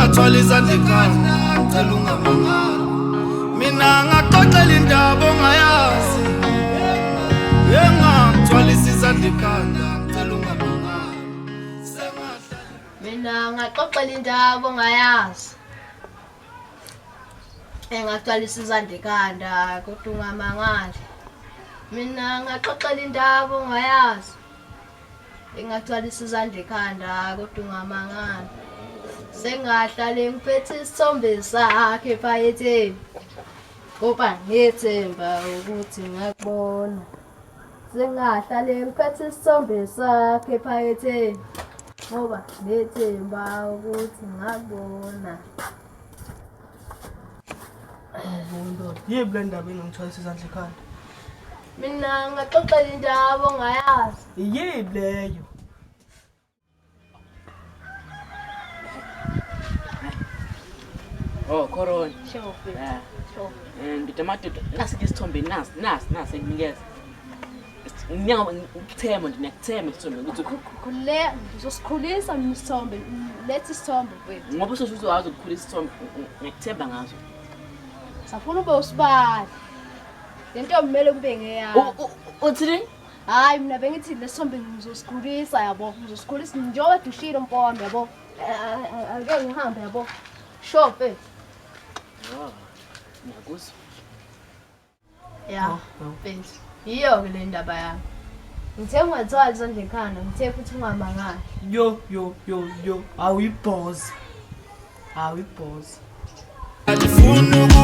Sengathwala izandla ekhanda, ngicela ungamangali. Mina ngaxoxela indaba ongayazi. Engakuthwalisa izandla ekhanda, ngicela ungamangali. Sengahlala Mina ngaxoxela indaba ongayazi. Engakuthwalisa izandla ekhanda kodwa ungamangali. Mina ngaxoxela indaba ongayazi. Engakuthwalisa izandla ekhanda kodwa ungamangali. Sengahlale ngiphethe isithombe sakhe ephaketheni. Ngoba ngethemba ukuthi ngakubona. Sengahlale ngiphethe isithombe sakhe ephaketheni. Ngoba ngethemba ukuthi ngakubona. Ndoda, yiphi le ndaba engangithwalisa izandla ekhanda? Mina ngaxoxela indaba ongayazi. Yiphi leyo? Oh, Corona. Sure, Yeah. sure. Ndoda madoda, nasi ke isithombe nasi, nasi, nasi ngikunikeza. Nginyanga ngikuthemba nje, ngiyakuthemba isithombe ukuthi Khululeka, ngizosikhulisa mina isithombe. Letha isithombe mfethu. ngoba usho ukuthi wazi ukukhulisa isithombe, ngiyakuthemba ngazo. Safuna ube usibali. Le ntombi kumele kube ngeyami. Uthini? Hayi mina bengithi lesithombe ngizosikhulisa yabo. Ngizosikhulisa njengoba dushile mfowami yabo. Ake ngihambe yabo. Sure mfethu. Oh, ngiyakuzwa. Ya, mfethu. Yiyo-ke le ndaba yami. Ngithe ungathwali izandla ekhanda, ngithe futhi ungamangali. Yo yo yo yo, awuyibhoza. Awuyibhoza. Ngifuna